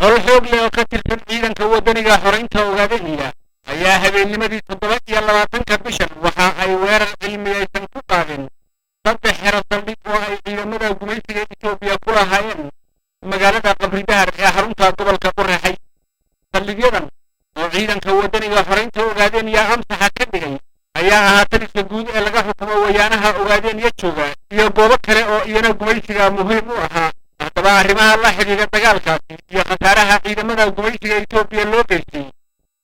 Hol xoog leh oo ka tirsan Ciidanka Wadaniga Xoraynta Ogaadeniya ayaa habeennimadii 27-ka bishan waxa ay weerar cilmiyaysan ku qaadeen 3 xero saldhig oo ay ciidamada gumaysiga Etoobiya ku lahaayeen magaalada Qabridahar ee xarunta gobolka Qoraxay. Saldhigyadan oo Ciidanka Wadaniga Xoraynta Ogaadeniya amsaxa ka dhigay ayaa ahaa taliska guud ee laga xukumo Wayaanaha Ogaadeniya jooga iyo goobo kale oo iyana gumaysiga muhiim u ahaa. Haddaba, arrimaha la xidhiidha dagaalkaasi iyo khasaaraha ciidamada gumaysiga Etoobiya loo geystay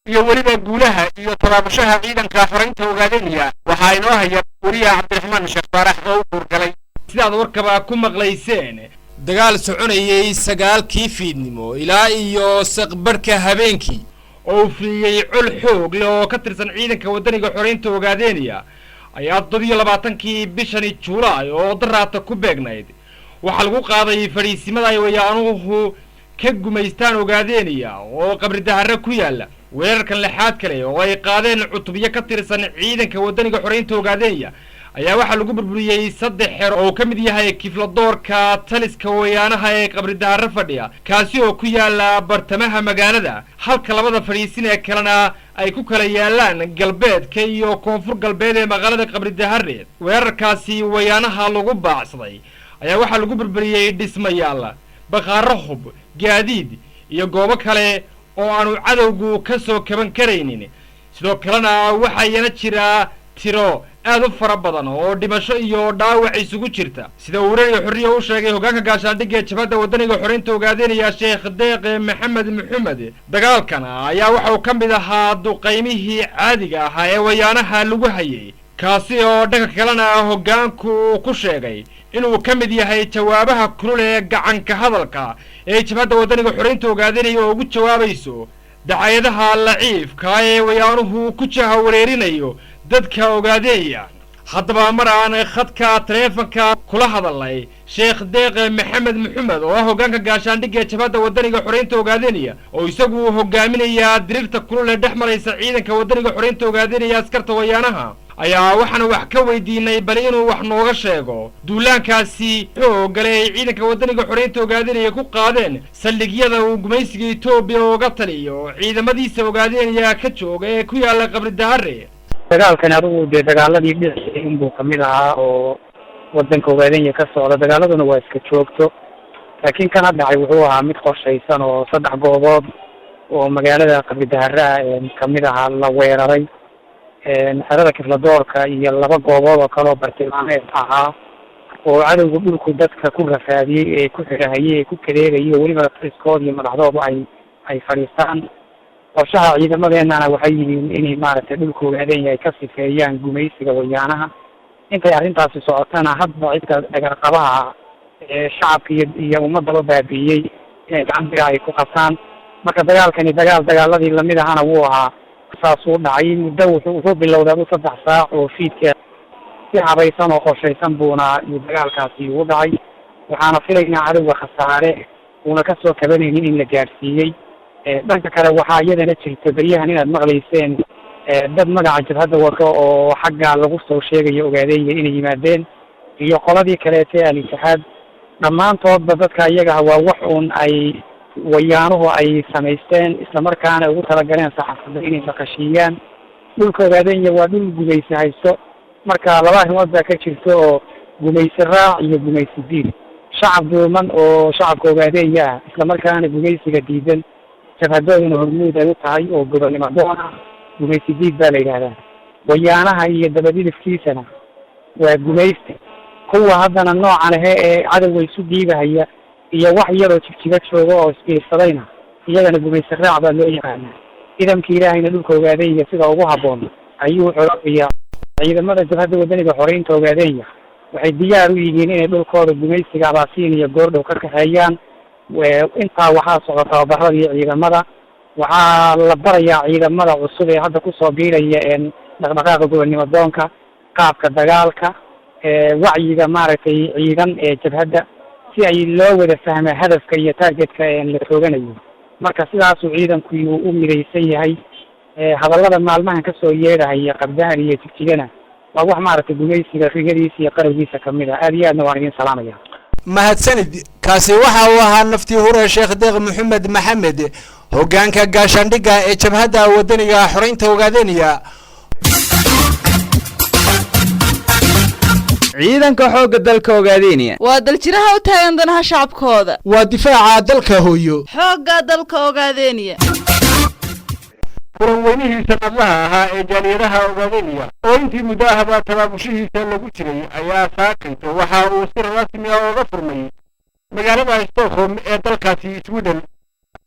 iyo weliba guulaha iyo tabaabashaha Ciidanka Xoraynta Ogaadeniya waxaa inoo haya weriya Cabdiraxmaan Sheekh Faarax oo u kuurgalay. Sidaad warkaba ku maqlayseen, dagaal soconayay 9-kii fiidnimo ilaa iyo saqbarhka habeenkii oo uu fuliyey col xoog leh oo ka tirsan Ciidanka Waddaniga Xoreynta Ogaadeniya ayaa 27-kii bishani Juulaay oo daraata ku beegnayd waxaa lagu qaaday fadhiisimada ay Wayaanuhu ka gumaystaan Ogaadeniya oo Qabridahare ku yaalla. Weerarkan lixaad kale oo ay qaadeen cutubyo ka tirsan Ciidanka Waddaniga Xoreynta Ogaadeniya ayaa waxaa lagu burburiyey 3 xer oo ka mid yahay kifladoorka taliska Wayaanaha ee Qabridahare fadhiya, kaasi oo ku yaala bartamaha magaalada, halka labada fadhiisin ee kalena ay ku kala yaalaan galbeedka iyo koonfur galbeed ee magaalada Qabridahare. Weerarkaasi Wayaanaha lagu baacsaday ayaa waxaa lagu burburiyey dhismayaal, bakhaaro, hub, gaadiid iyo goobo kale oo aanu cadowgu ka soo kaban karaynin. Sidoo kalena waxaa iyana jiraa tiro aad u fara badan oo dhimasho iyo dhaawac isugu jirta, sida uu Radio Xorriya u sheegay hoggaanka gaashaandhigga ee Jabhadda Waddaniga Xoreynta Ogaadeenaya, Sheekh Deeqe Maxamed Maxamed. Dagaalkan ayaa waxa uu ka mid ahaa duqaymihii caadiga ahaa ee Wayaanaha lagu hayay, kaasi oo dhanka kalena hoggaanku uu ku sheegay inuu ka mid yahay jawaabaha kulul ee gacanka hadalka ee Jabhadda Waddaniga Xoreynta Ogaadeenaya oo ugu jawaabayso dacayadaha laciifka ee Wayaanuhu ku jaha wareerinayo dadka Ogaadeeya. Haddaba, mar aan khadka taleefanka kula hadalnay Sheekh Deeqe Maxamed Maxamed oo ah hoggaanka gaashaandhigga ee Jabhadda Waddaniga Xoreynta Ogaadeniya oo isagu hogaaminaya diriirta kulul ee dhex maraysa Ciidanka Waddaniga Xoreynta Ogaadeniya askarta Wayaanaha, ayaa waxaanu wax ka weydiinay bal inuu wax nooga sheego duulaankaasi xoogale ay Ciidanka Waddaniga Xoreynta Ogaadeniya ku qaadeen saldhigyada uu gumaysiga Etoobiya uga taliyo ciidamadiisa Ogaadeniya ka jooga ee ku yaalla Qabridahare. Dagaalkani adigu dee dagaaladii dhiciyay inbuu kamid ahaa oo wadanka Ogaadenya ka socda. Dagaaladuna waa iska joogto, laakiin kana dhacay wuxuu ahaa mid qorshaysan oo 3 goobood oo magaalada Qabridaharaha kamid ahaa la weeraray, xerada kifladoorka iyo 2 goobood oo kale oo bartilmaameed ahaa oo cadowga dhulku dadka ku rafaadiyey ee ku xidhahayey ee ku kadeegayay oo weliba taliskood iyo madaxdoodu ay fadhiistaan. Qorshaha ciidamadeenana waxay yihiin inay maaragtay dhulka Ogaadenya ay ka sifeeyaan gumaysiga Wayaanaha. Intay arrintaasi socotana, hadba cidda dhagarqabaha ee shacabka iyo ummadaba baabi'iyey inay gacan ay ku qabtaan. Marka dagaalkani dagaal dagaaladii lamid ahana wuu ahaa, saasuu dhacay. Muddo wuxuu bilowday adu 3 saac oo fiidka, si habaysan oo qorshaysan buuna iyo dagaalkaasi ugu dhacay. Waxaana filaynaa cadowga khasaare uuna kasoo kabanaynin in la gaadhsiiyey. Dhanka kale, waxaa iyadana jirta beryahan inaad maqlayseen dad magaca jabhadda wato oo xagga lagu soo sheegayo Ogaadeenya inay yimaadeen iyo qoladii kaleete Al-Itixaad. Dhammaantoodba dadka iyagaha waa wax uun ay Wayaanuhu ay samaysteen, islamarkaana ugu talagaleen saxaafadda inay maqashiiyaan. Dhulka Ogaadenya waa dhul gumaysi haysto. Marka laba arrimood baa ka jirta oo gumaysi raac iyo gumaysi diid. Shacab duuman oo shacabka Ogaadeenya ah, islamarkaana gumaysiga diidan, jabhadooduna hormuud ay u tahay oo gobonnimo doon ah, gumaysi diid baa la yidhahdaa. Wayaanaha iyo dabadilifkiisana waa gumaysta. Kuwa haddana noocan ahe ee cadowga isu dhiibahaya iyo wax yaroo Jigjiga jooga oo isbiirsadayna, iyagana gumaysi raac baa loo yaqaanaa. Idamka Ilaahayna dhulka Ogaadenya sida ugu habboon ayuu xoroobayaa. Ciidamada Jabhadda Wadaniga Xoreynta Ogaadenya waxay diyaar u yihiin inay dhulkooda gumaysiga Abaasiin iyo goordhow ka kaxeeyaan. Intaa waxaa socda tababaradii ciidamada. Waxaa la barayaa ciidamada cusub ee hadda kusoo biiraya dhaqdhaqaaqa gobonnimo doonka qaabka dagaalka, wacyiga maaragtay ciidan ee jabhadda, si ay loo wada fahma hadafka iyo targetka la tooganayo. Marka sidaasuu ciidanku u midaysan yahay. Hadallada maalmahan kasoo yeedhahaya Qabdahar iyo Jigjigana waa wax maaragtay gumaysiga rigadiisa iyo qarowgiisa kamid ah. Aad iyo aadna waan idin salaamaya. Mahadsanid. Kaasi waxa uu ahaa naftii hure Sheekh Deeq Maxamed Maxamed, hoggaanka gaashaandhigga ee Jabhadda Wadaniga Xoreynta Ogaadeniya. Ciidanka xoogga dalka Ogaadeniya waa daljiraha u taagan danaha shacabkooda, waa difaaca dalka hooyo, xoogga dalka Ogaadeniya. Kulan weynihii sanadlaha ahaa ee jaaliyadaha Ogaadeniya oo intii muddo ahba tabaabushihiisa lagu jiray ayaa saakayto waxa uu si rasmi ah ooga furmay magaalada Stockholm ee dalkaasi Sweden.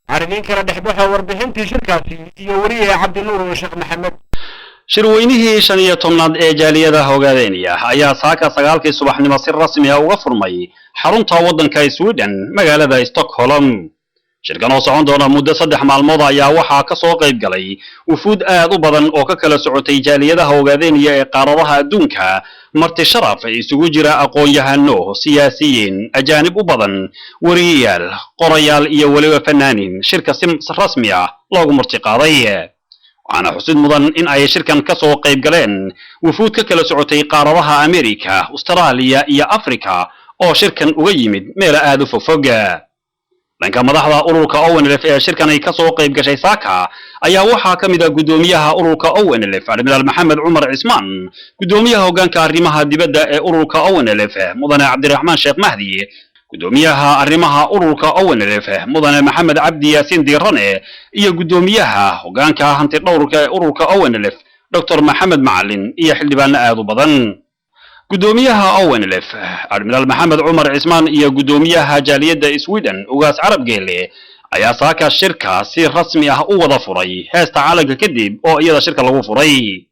Arriniin kala dhexbaxa warbixintii shirkaasi iyo weriye Cabdinuur Sheekh Maxamed. Shirweynihii 15aad ee jaaliyadaha Ogaadeniya ayaa saaka 9kii subaxnimo si rasmi ah uga furmay xarunta waddanka Sweden, magaalada Stockholm. Shirkan oo socon doona muddo 3 maalmood ayaa waxaa ka soo qayb galay wufuud aad u badan oo ka kala socotay jaaliyadaha Ogaadeniya ee qaaradaha adduunka, marti sharaf isugu jira aqoon-yahano, siyaasiyiin, ajaanib u badan, weriyayaal, qorayaal iyo weliba fanaaniin shirka si rasmi ah loogu martiqaaday. Waxaana xusid mudan in ay shirkan ka soo qayb galeen wufuud ka kala socotay qaaradaha Amerika, Austraaliya iyo Afrika oo shirkan uga yimid meelo aad u fogfog. Dhanka madaxda ururka ONLF ee shirkan ay ka soo qayb gashay saaka ayaa waxaa ka mid ah guddoomiyaha ururka ONLF, Admiraal Maxamed Cumar Cismaan, guddoomiyaha hoggaanka arrimaha dibadda ee ururka ONLF, mudane Cabdiraxmaan Sheekh Mahdi, guddoomiyaha arrimaha ururka ONLF, mudane Maxamed Cabdi Yaasiin Diirane, iyo guddoomiyaha hoggaanka hanti dhowrka ee ururka ONLF, Dr. Maxamed Macalin, iyo xildhibaano aad u badan. Guddoomiyaha ONLF, Admiraal Maxamed Cumar Cismaan, iyo guddoomiyaha jaaliyadda Sweden, Ugaas Carab Geele, ayaa saaka shirka si rasmi ah u wada furay heesta calanka kadib oo iyada shirka lagu furay.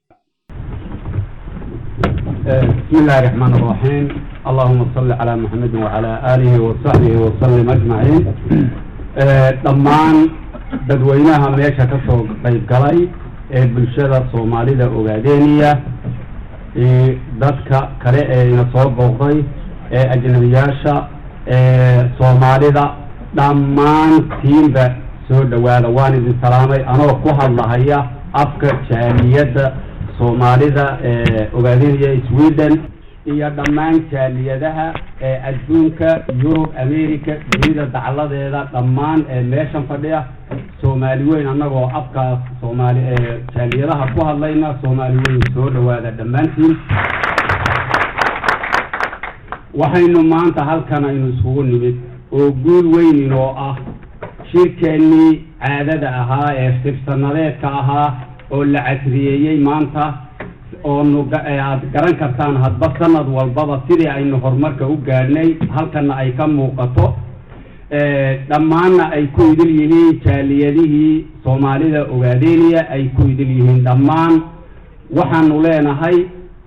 بسم الله الرحمن الرحيم، اللهم صل على محمد وعلى آله وصحبه وسلم أجمعين. Dhammaan dadweynaha meesha ka soo qayb galay ee bulshada Soomaalida Ogaadeniya, dadka kale ee ina soo booqday ee ajnabiyaasha ee Soomaalida, dhammaantiinba soo dhowaada, waan idin salaamay anoo ku hadlahaya afka jaaliyadda Soomaalida ee Ogaadeniya Sweden iyo dhammaan jaaliyadaha ee adduunka, Yurub, America, dunida dacladeeda dhammaan ee meeshan fadhiya. Soomaali weyn, annagoo afkaas Soomaali ee jaaliyadaha ku hadlayna, Soomaali weyn, soo dhowaada dhammaantiin. Waxaynu maanta halkan aynu isugu nimid oo guul weyn inoo ah shirkeennii caadada ahaa ee shir-sanadeedka ahaa oo la casriyeeyey maanta, oonu aad garan kartaan hadba sanad walbaba sidii aynu horumarka u gaadhnay, halkanna ay ka muuqato, dhammaanna ay ku idil yihiin jaaliyadihii Soomaalida Ogaadeniya ay ku idil yihiin dhammaan. Waxaanu leenahay,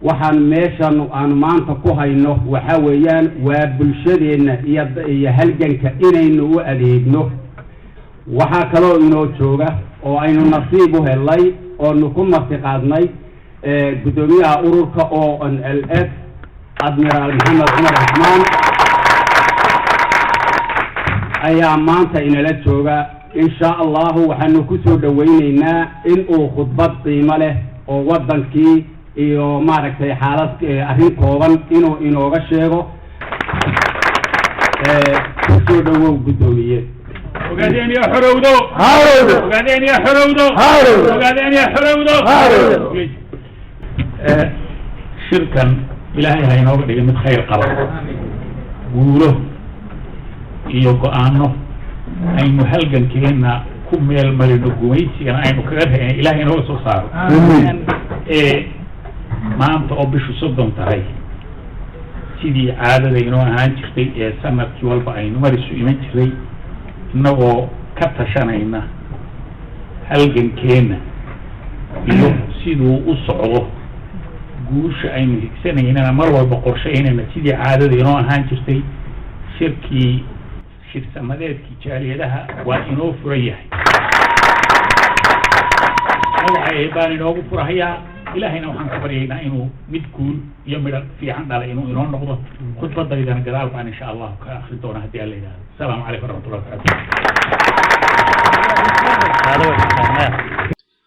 waxaan meeshan aanu maanta ku hayno waxa weeyaan waa bulshadeenna iyo halganka inaynu u adeegno. Waxaa kaloo inoo jooga oo aynu nasiib u helnay oonu ku martiqaadnay guddoomiyaha ururka ONLF, Admiraal Maxamed Cumar Cismaan, ayaa maanta inala jooga. Insha Allahu waxaanu ku soo dhowaynaynaa in uu khudbad qiimo leh oo waddankii iyo maaragtay xaalad arrin kooban inuu inooga sheego. Ku soo dhowow, guddoomiye. Ogaadeen ya xorowdo! Ogaadeen ya xorowdo! Ogaadeen ya xorowdo! Shirkan Ilaahay ha inooga dhigay mid khayr qaba, guulo iyo go-aano aynu halgankeena ku meel marino, gumaysigana aynu kaga reena Ilahay inooga soo saaro. Maanta oo bishu 30 tahay, sidii caadada inoo ahaan jirtay ee sanadkii walba aynu marisu iman jiray innagoo ka tashanayna halgankeena iyo siduu u socdo, guusha aynu higsanaynana mar walba qorshaynayna, sidii caadada inoo ahaan jirtay, shirkii shirsamadeedkii jaaliyadaha waa inoo furan yahay. Magaca baan inoogu furahayaa, Ilaahayna waxaan ka baryaynaa inuu mid guul iyo midho fiican dhala inuu inoo noqdo. Khudbadaydana gadaal baan insha Allahu ka akri doona haddii Alla yidhahdo. Asalaamu calaykum waraxmatullahi wabarakatu.